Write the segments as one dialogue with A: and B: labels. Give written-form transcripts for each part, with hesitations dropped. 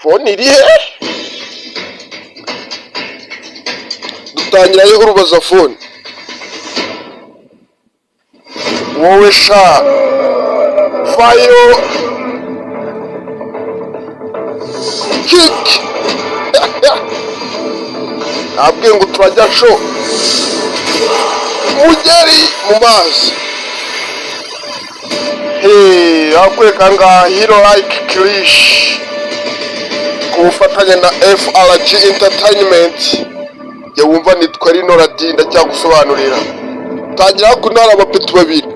A: Phone iri he? Dutangirayo urubaza phone. Wowe sha, vayo. Kiki nabwiye ngo turajya sho mugeri mu mazi. Hey, akwereka nga Hero Like Krish ku bufatanye na FRG Entertainment. Jye wumva nitwa Rino Radinda, ndacyagusobanurira. Tangira hakuno, hari abapeto babiri,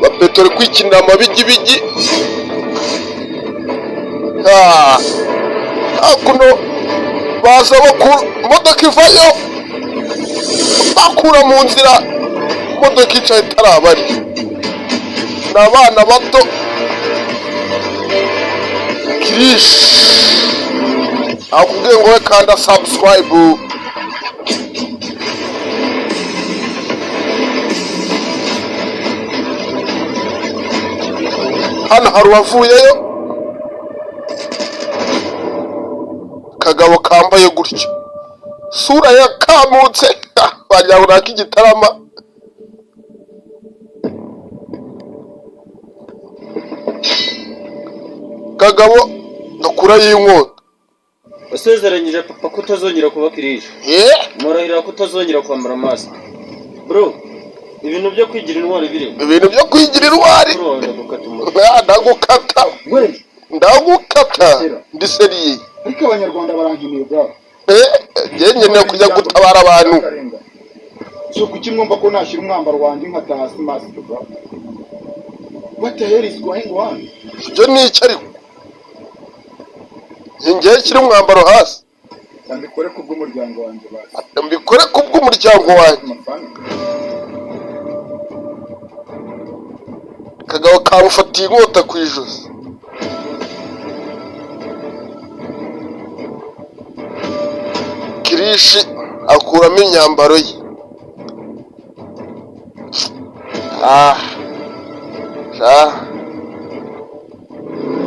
A: bapeto bari kwikinira amabigibigi. Ah, hakuno baza bakura imodoka, ivayo, bakura mu nzira imodoka icaye itarabari. Ni abana bato. Kirish akubwiye ngo we kanda subscribe. Hano hari uwavuyeyo, kagabo kambaye gutyo, sura yakamutse, wagira ngo ni ak'igitarama. Kagabo gakurayo inkota.
B: Wasezeranyije papa ko utazongera kuba kirije.
A: Ye.
B: Murahirira ko utazongera kwambara mask. Bro, ibintu byo kwigira intwari biriho.
A: Ibintu byo kwigira intwari.
B: Bro, ndagukata umutwe.
A: Ah, ndagukata.
C: We.
A: Ndagukata, ndi sérieux.
C: Ariko Abanyarwanda barankeneye, bro.
A: Eh, njye nkeneye kujya gutabara abantu.
C: So kuki mwumva ko nashyira umwambaro wanjye nkataha hasi mask, bro? What the hell is going on?
A: Ibyo ni iki? Ariko njye shyira umwambaro hasi.
C: Mbikore kubw'umuryango wanjye basi.
A: Mbikore kubw'umuryango wanjye.
C: Amafaranga.
A: Kagabo kamufatiye inkota ku ijosi. Kirishi akuramo imyambaro ye. Ah, sha,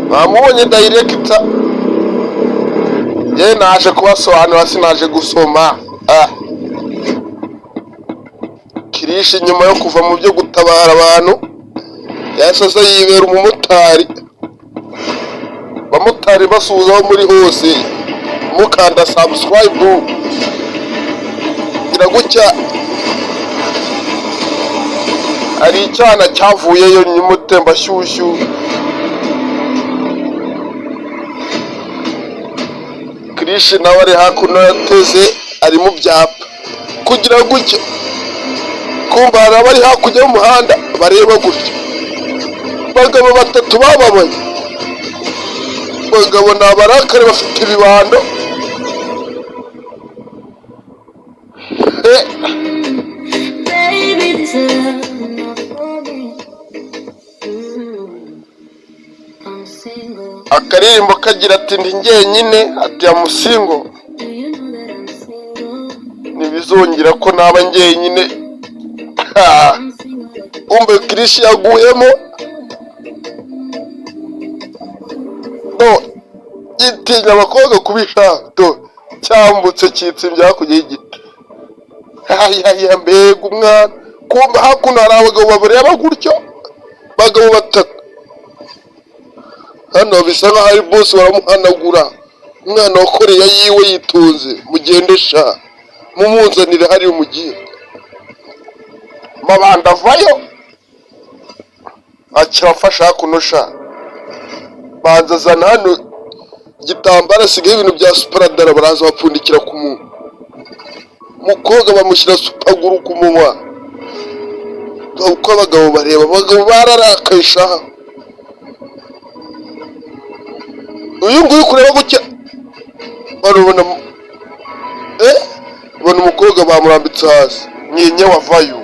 A: bamubonye director. Ye, naje kubasobanurira, sinaje gusoma. Ah, Kirishi nyuma yo kuva mu byo gutabara abantu yahise aza yibera umumotari. Abamotari basuhuza aho muri hose, mukanda subscribe. Gira gutya, hari icyana cyavuyeyo nyimutembashyushyu. Kirishi nawe ari hakuno yateze, ari mu byapa kugira gutya. Kumva hari abari hakurya y'umuhanda bareba gutya, abagabo batatu bababaye. Abagabo ni abarakare, bafite ibibando. Eh,
D: Baby, this love not for me. I'm single.
A: Akaririmbo kagira ati: "Ndi njyenyine", ati: "I'm single."
D: Do you know that I'm single?
A: Ntibizongera ko naba njyenyine.
D: I'm single.
A: Umbe Kirishi yaguyemo no gitinya abakobwa kubisha. Do, cyambutse kitsimbye hakurya y'igiti. Ayaya, mbega umwana! Kumbe hakuno hari abagabo bareba gutyo, abagabo batatu hano bisa nkaho ari bosi. Baramuhanagura umwana wa Koreya yiwe yitunze. Mugende sha, mumunzanire hariya umugiye. Mabanda avayo, akirafasha hakuno sha. Banza azana hano igitambaro, asigaye ibintu bya suparadara. Baraza bapfundikira ku munwa umukobwa, bamushyira super glue ku munwa. Uko abagabo bareba, abagabo bararakaye sha. Uyu nguyu kureba gutya, barabona, eh, ubona umukobwa bamurambitse hasi. Nyenye wavayo.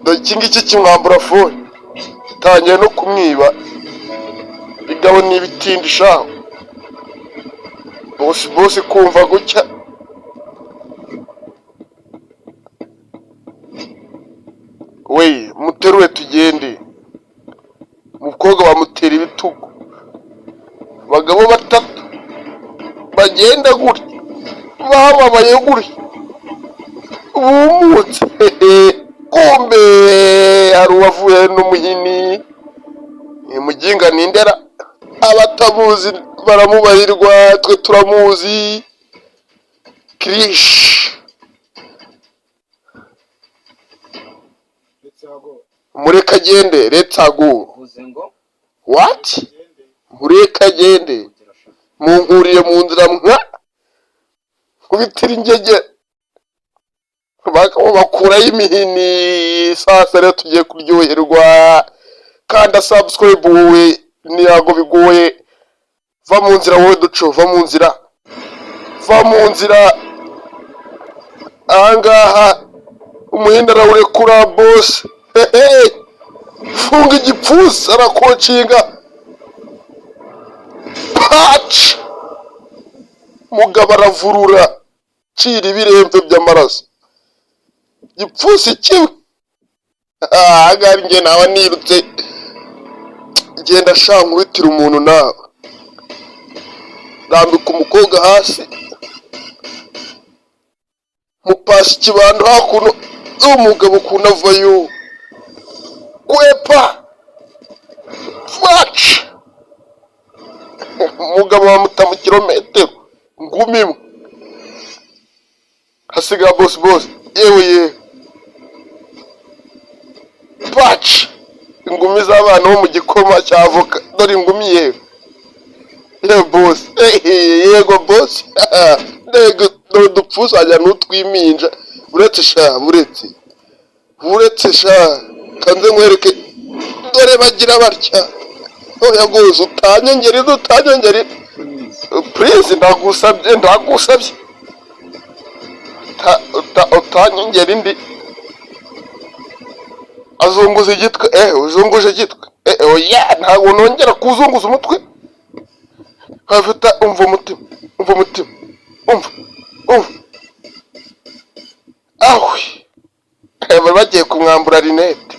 A: Dore iki ngiki kimwambura phone, tangiye no kumwiba. Bigabo ni ibitindi sha. Bosi, bosi kumva gutya, we muterure tugende. Umukobwa bamutera ibitugu, abagabo. Bagenda gutya, bababaye gutya, bumutse. Kumbe hari uwavuye n'umuhini. Ni muginga nindera, abatamuzi baramubarirwa, twe turamuzi. Kirishi.
C: Let's go.
A: Mureke agende, let's go.
B: Uvuze ngo?
A: What? Mureke agende. Munkuriye mu nzira, mwa kubitira ingege, bakurayo imihini. Sasa rero tugiye kuryoherwa. Kanda subscribe wowe, ntiyago bigoye. Va mu nzira wowe duco, va mu nzira, va mu nzira. Ahangaha umuhinde arawurekura. Boss, hehe, funga igipfunsi, arakocinga paci. Mugabo aravurura, cira ibiremve by'amaraso, igipfunsi kimwe. Ahangaha njye naba nirutse. Genda sha, nkubitira umuntu nawe. Rambika umukobwa hasi, mupasa ikibando hakuno. Umugabo ukuntu avayo, kwepa faci. Umugabo bamuta mu kirometero, ngumi imwe hasigaye. Boss, boss, yewe yewe, paci! Ingumi z'abana bo mu gikoma cya avoka. Dore ingumi, yewe yewe, boss, yego boss. Dore dupfusa wagira n'utwiminja. Buretse sha, buretse, buretse sha, kanze nkwereke. Dore bagira batya. Oya rwose, utanyongera, utanyongera please, ndagusabye, ndagusabye. Utanyongera indi. Azunguza igitwe. Uzunguje igitwe. Oya, ntabwo nongera kuzunguza umutwe. Hafite, umva umutima, umva umutima, umva, umva. Ahwe, bari bagiye kumwambura rinete,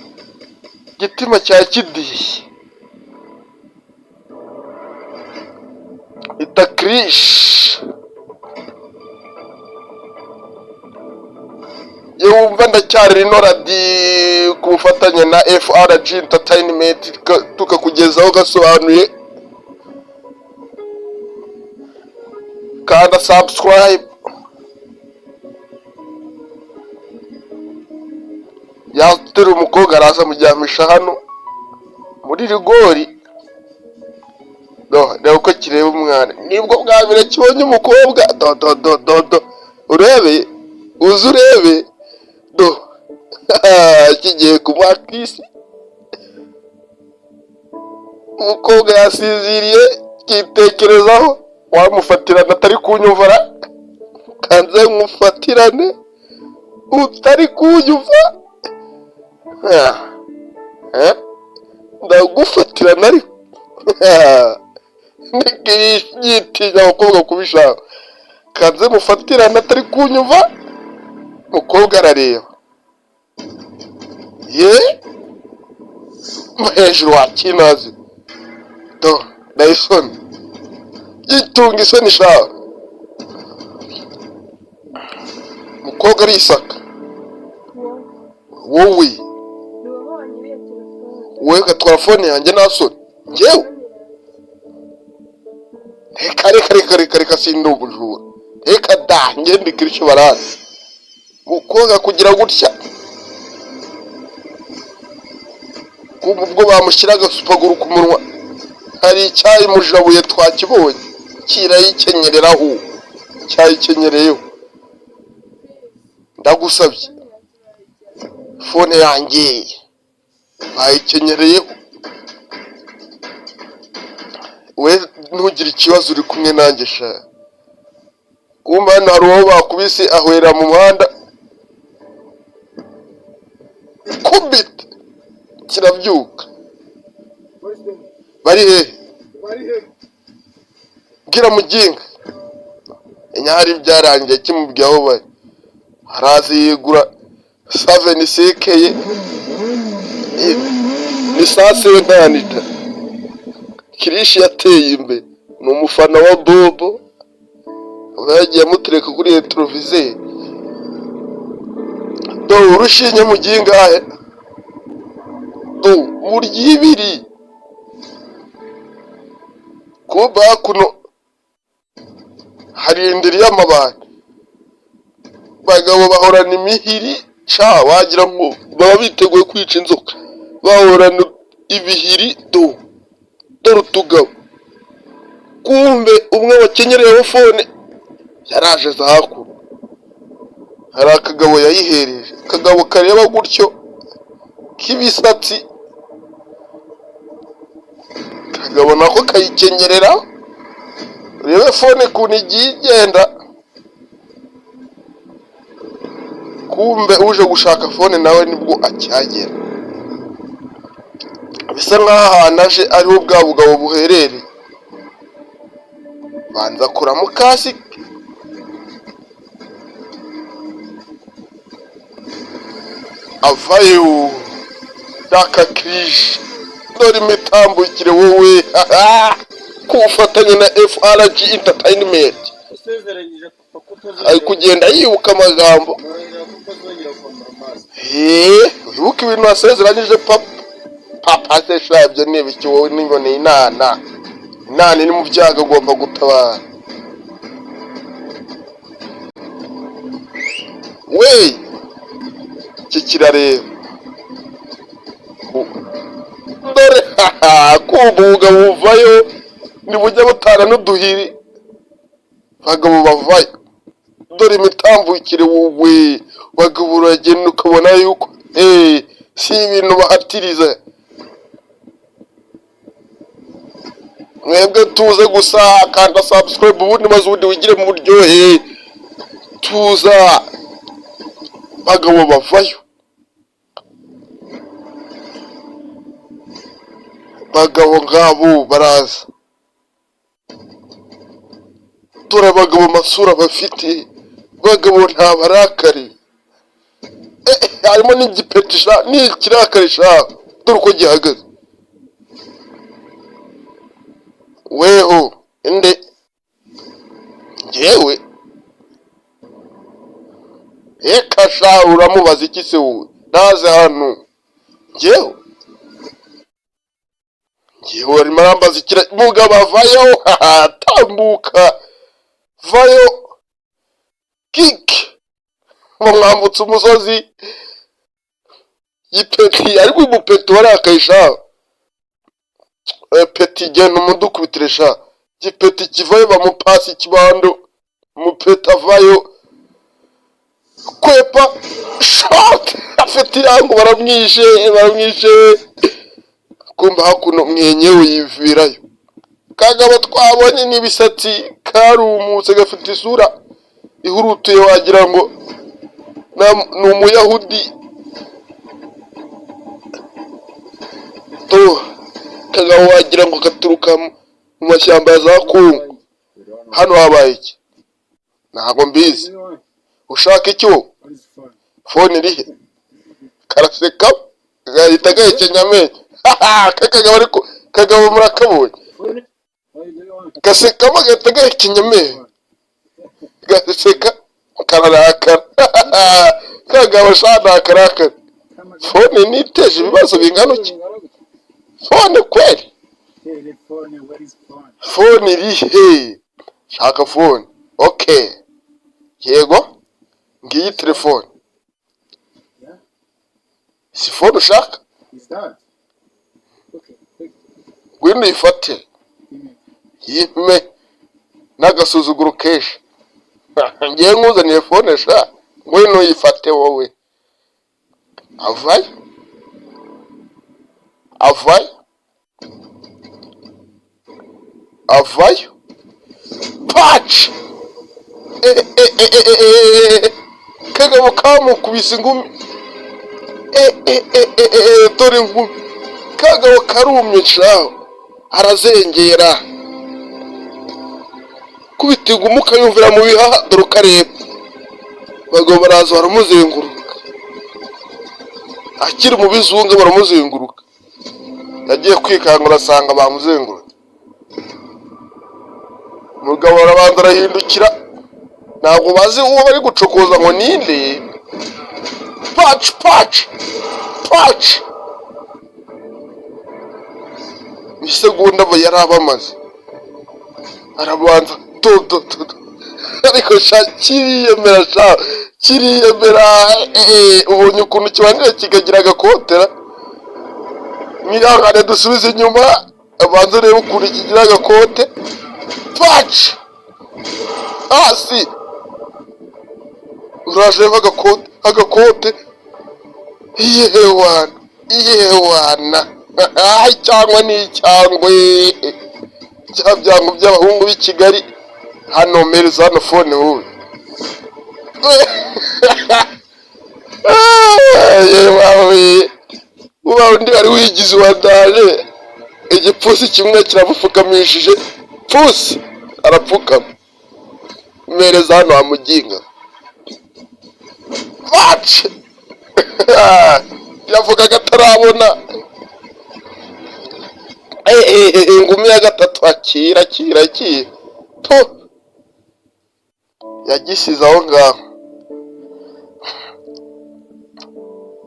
A: igitima cya kidiye itakirishi. Iyo wumva ndacyari rino radi ku bufatanye na FRG Entertainment, tukakugezaho gasobanuye. Kanda subscribe. Yateruye umukobwa, araza amuryamisha hano muri rigori. Do, reba uko kireba umwana, nibwo bwa mbere kibonye umukobwa. Do do do do do, urebe, uze urebe. Do, kigiye kumuha kiss. Umukobwa yasinziriye, kitekerezaho wamufatirana atari kunyumvara. Kanze nkufatirane utari kunyumva. Ah, eh? Ndagufatirana ariko yitinya abakobwa kubishaka. Kanze mufatirane atari kunyumva. Umukobwa arareba ye hejuru wakinazi. Do, ndayisoni yitunga isoni sha. Umukobwa arisaka. Wowe wowe, gatwara phone yanjye nta soni? Njyewe reka reka reka reka reka, sindi ubujura, reka da. Njye ndi kirisho barazi. Umukobwa kugira gutya, kumva ubwo bamushyira agasupaguru ku munwa, hari icyayi mujabuye twakibonye kirayikenyereraho, cyayikenyereyeho. Ndagusabye, phone yanjye bayikenyereyeho. We ntugire ikibazo, uri kumwe nanjye sha. Kumva hano hari uwo bakubise, ahwera mu muhanda. Kubita kirabyuka. Bari hehe? Bwira muginga inyahari byarangiye. Kimubwiye aho bari, araza yigura saveni sekeye ni saa sentanita. Kirishi yateye imbere, ni umufana wa Bobo. Aba yagiye amutereka kuri rétroviseur. Do, urushinge mu gingahe? Do, murya ibiri. Kumbe hakuno hari indiri y'amabati. Bagabo bahorana imihiri sha, wagira ngo baba biteguye kwica inzoka. Bahorana ibihiri. Do, dore utugabo. Kumbe umwe wakenyereyeho phone yaraje aza hakuno, hari akagabo yayihereje, akagabo kareba gutyo k'ibisatsi. Akagabo nako kayikenyerera. Urebe phone ukuntu igiye igenda. Kumbe uje gushaka phone nawe nibwo akihagera. Bisa nk'aho ahantu aje ariho bwa bugabo buherereye. Banza kuramo kasike. Avayo daka kirije. Dore imitambukire wowe, ku bufatanye na FRG Entertainment.
B: Usezeranyije papa ko
A: Ari
B: utazongera
A: kugenda yibuka amagambo.
B: Murahira ko utazongera kwambara mask.
A: Wibuke ibintu wasezeranyije papa. Papa se sha, ibyo ni ibiki wowe? Niboneye inana, inana iri mu byago, agomba gutabara. We, iki kirareba. Dore kumva ubugabo buvayo, ntibujya butana n'uduhiri. Abagabo bavayo, dore imitambukire wowe. Bagabo uragenda ukabona yuko si ibintu bahatiriza. Mwebwe tuze gusa, kanda subscribe ubundi maze ubundi wigire mu buryohe. Tuza, bagabo bavayo, bagabo ngabo baraza. Dore abagabo amasura bafite, bagabo nta barakari. Harimo n'igipeti sha, n'ikirakari sha, dore uko gihagaze. Weho inde? Njyewe? Reka sha, uramubaza iki se wowe? Naze hano njyewe, njyewe arimo arambaza ikira. Mugabo avayo, tambuka, vayo kiki, bamwambutsa umusozi. Gipeti, ariko umupeti warakaye sha. Peti, genda umudukubitire sha. Gipeti kivayo, bamupasi ikibando. Umupeti avayo, kwepa shoti, afite irango. Baramwishe, baramwishe. Kumva hakuno mwenyewe yivirayo. Kagabo twabonye n'ibisatsi karumutse, gafite isura ihurutuye, wagira ngo ni umuyahudi. To, kagabo wagira ngo gaturuka mu mashyamba ya za Kongo. Hano habaye iki? Ntabwo mbizi. Ushaka iki wowe? Phone irihe? Karaseka, gahita gahekenya amenyo. Kakagabo, ariko kagabo murakabonye, gasekamo gahita gahekenya amenyo, gaseka kararakara. Kagabo sha, nakarakara. Phone niteje ibibazo bingana iki? Phone kweli? Phone irihe? Shaka phone. Okay, yego, ngiyi telefone. Si phone ushaka? Ngwino uyifate. Yime n'agasuzuguro kenshi. Ngiye nkuzaniye phone sha, ngwino uyifate wowe. Avayo, avayo, avayo. Paci! Kagabo kamukubise ingumi. Dore ingumi. Kagabo karumye shaho, arazengera, kubita ingumi ukayumvira mu bihaha. Dore ukareba, abagabo baraza baramuzenguruka. Akiri mu bizunga baramuzenguruka. Yagiye kwikangura asanga bamuzengurutse. Umugabo arabanza arahindukira. Ntabwo bazi uwo bari gucokoza ngo ninde. Paci paci paci, isegonda aba yari abamaze, arabanza do do do do. Ariko sha kiriyemera, sha kiriyemera. Ubonye ukuntu kibanira kikagira agakotera. Mwihangane dusubize inyuma, abanza urebe ukuntu kigira agakote. Paci hasi, uraje agakote, agakote. Yewana yewana, cyangwa ni icyangwe bya byango by'abahungu b'i Kigali hano. Mpereza hano phone wowe. Yewe, uba undi wari wigize uwa danger, igipfunsi kimwe kiramupfukamishije, pfusi arapfukama. Mpereza hano wamuginga. Bace yavugaga atarabona ingumi ya gatatu. Akira akira akira to, yagisize aho ngaho.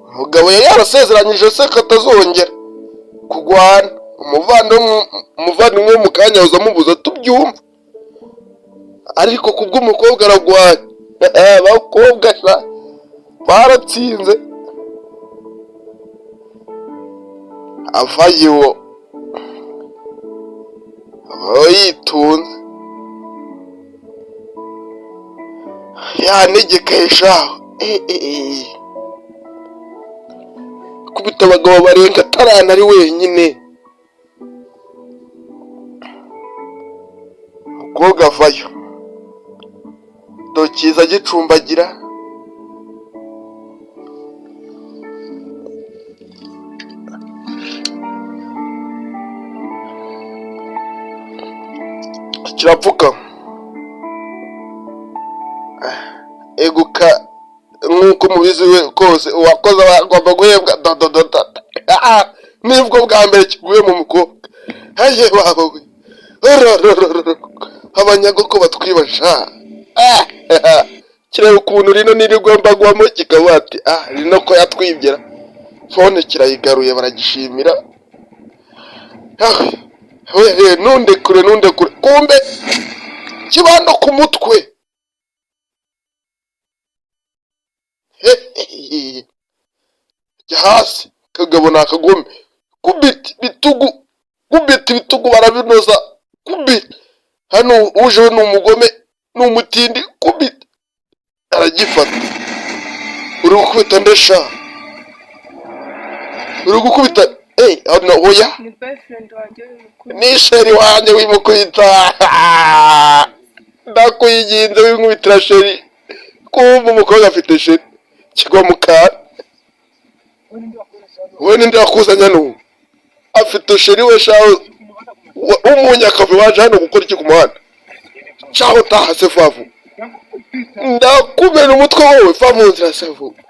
A: Umugabo yari yarasezeranyije se ko atazongera kugwana. Umuvandimwe wo mu kanya aza amubuza tubyumva, ariko kubw'umukobwa aragwanya. Abakobwa sha baratsinze. Avayo aba yitunze, yanegekaye shaho. Kubita abagabo barenga atarana ari wenyine. Umukobwa avayo dokiza agicumbagira. Kirapfuka eguka nk'uko mubizi we kose, uwakoze aba agomba guhembwa. Dodododo, nibwo bwa mbere kiguye mu mukobwa. Haye baba we. Rororororo. Abanyagoko batwiba sha. Kireba ukuntu rino nirigomba guhamo, kikavuga ati: "Ah, rino ko yatwibyera." Phone kirayigaruye, baragishimira. Ah, we nundekure, nundekure. Kumbe kibando ku mutwe. Hehehe. Jya hasi kagabo, ni akagome. Kubita ibitugu, kubita ibitugu, barabinoza. Kubita hano, uje we ni umugome, ni umutindi. Kubita, aragifata. Uri gukubita ndesha? Uri gukubita? Hano oya.
E: Ni boyfriend wanjye w'umukuru.
A: Ni chéri wanjye, wimukubita, ndakwiginze, winkubitira chéri. Kumva umukobwa afite chéri, kigwa mu kantu. We ninde wakuzanye hano? Afite chéri we shaho w'umunyakavi. Waje hano gukora iki ku muhanda? Shaho taha se favu, ndakumena umutwe wowe. Va mu nzira se vuba.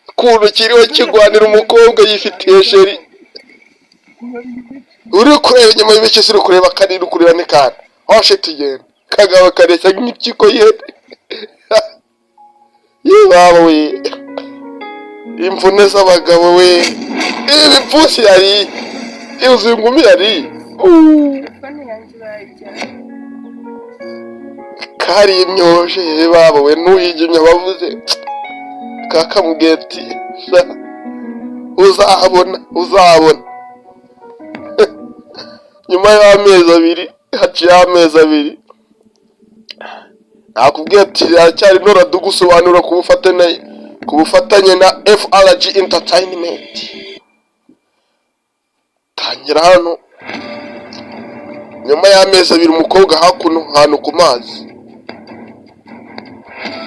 A: Ukuntu kiriho kigwanira umukobwa yifitiye chéri. Uri kureba inyuma y'ibiki se? Uri kureba kanini, uri kureba n'ikanda washe. Tugenda kagabo kareshya nk'impyiko y'ihene. Yibaba we, imvune z'abagabo we. Ibi bipfunsi yariye, yuzuye ingumi yariye. Uuuu.
E: Phone yanjye barayijyana.
A: Kari imyoje baba we, n'uyigimye bavuze kakamubwiye ati: "Sha, uzahabona, uzabona." Nyuma y'amezi 2, haciyeho amezi 2, nakubwiye ati aracyari nora dugusobanura ku bufatanye na FRG Entertainment. Tangira hano, nyuma y'amezi 2, umukobwa hakuno hantu ku mazi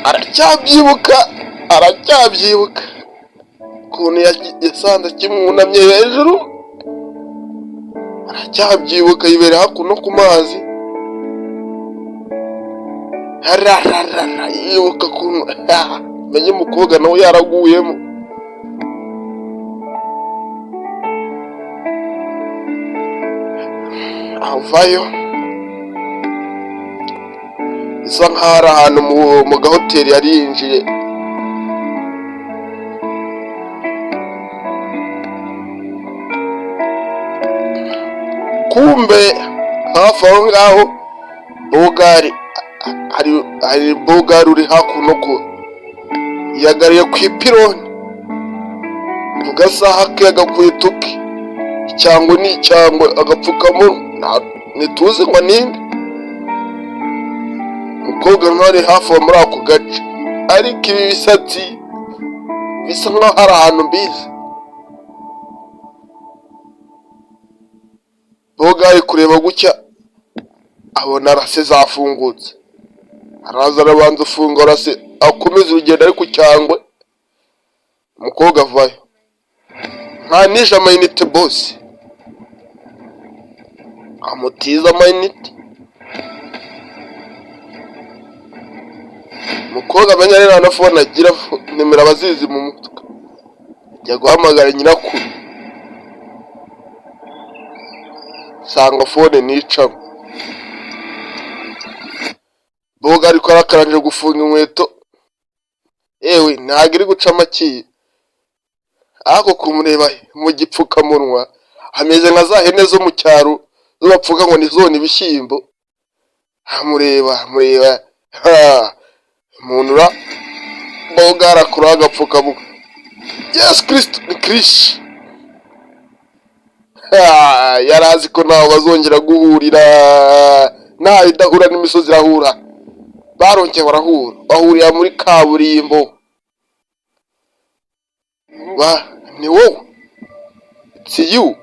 A: aracyabyibuka, aracyabyibuka ukuntu yasanze kimwunamye hejuru. Aracyabyibuka, yibereye hakuno ku mazi, arararara, yibuka ukuntu menye umukobwa nawe yaraguyemo. Avayo. Bisa nkaho ari ahantu mu gahoteli yari yinjiye. Kumbe hafi aho ngaho bogari, hari bogari uri hakuno ko yagariye ku ipironi ku gasaha ke, agakweto ke, icyangwe ni icyangwe, agapfukamunwa. Ntituzi ngo ninde umukobwa nk'ari hafi aho muri ako gace, ariko ibi bisatsi bisa nkaho hari ahantu mbizi. Bogari kureba gutya abona rase zafungutse, araza arabanza afunga rase, akomeza urugendo ari ku cyangwe. Umukobwa avayo nta nije amayinite, bosi amutiza amayinite. Umukobwa amenya rero na phone agira, nimero abazizi mu mutwe, ajya guhamagara nyirakuru, sanga phone nicamo. Boga ariko arakaranje gufunga inkweto, yewe ntabwo iri guca amakiye, ariko kumureba mu gipfukamunwa ameze nka za hene zo mu cyaro zo bapfuka ngo ntizone ibishyimbo. Amureba amureba, ha umuntu ura boga arakuraho agapfukamunwa. Yesu Kirisito, ni Krishi! Ha, yari azi ko ntaho bazongera guhurira, ntaho idahura n'imisozi irahura. Barongeye barahura, bahurira muri kaburimbo. Ba ni wowe, it's you.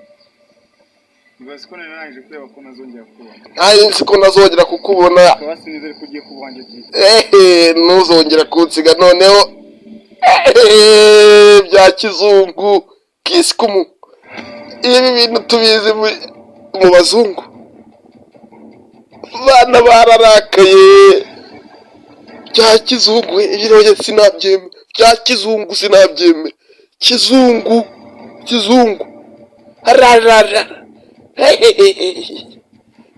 C: Ibaze ko nari narangije kureba ko ntazongera kukubona.
A: Ntayo nzi ko ntazongera kukubona.
C: Ukaba sinizere ko ugiye kuba uwanjye byiza.
A: Ehe, ntuzongera kunsiga noneho. Ehe, bya kizungu, kiss kumu. Ibi bintu tubizi mu bazungu. Bana bararakaye bya kizungu. Ibirori sinabyemera, bya kizungu sinabyemera, kizungu kizungu rarara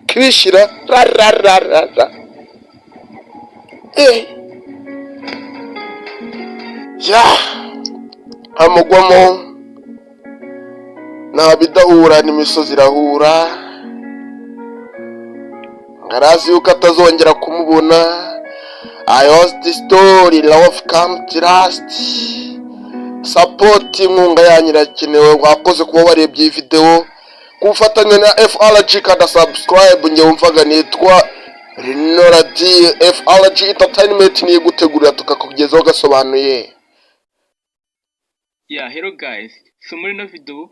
A: krishira rarararara. Eh ya amugwamo, nta bidahura n'imisozi irahura. Arazi yuko atazongera kumubona. I was the story, love come to last. Support, inkunga yanyu irakenewe. Wakoze kuba warebye iyi video ku bufatanye na FRG. Kanda subscribe. Njye wumvaga nitwa Rinora D. FRG Entertainment niyo igutegurira tukakugezaho gasobanuye.
F: Yeah, hello guys. So muri ino video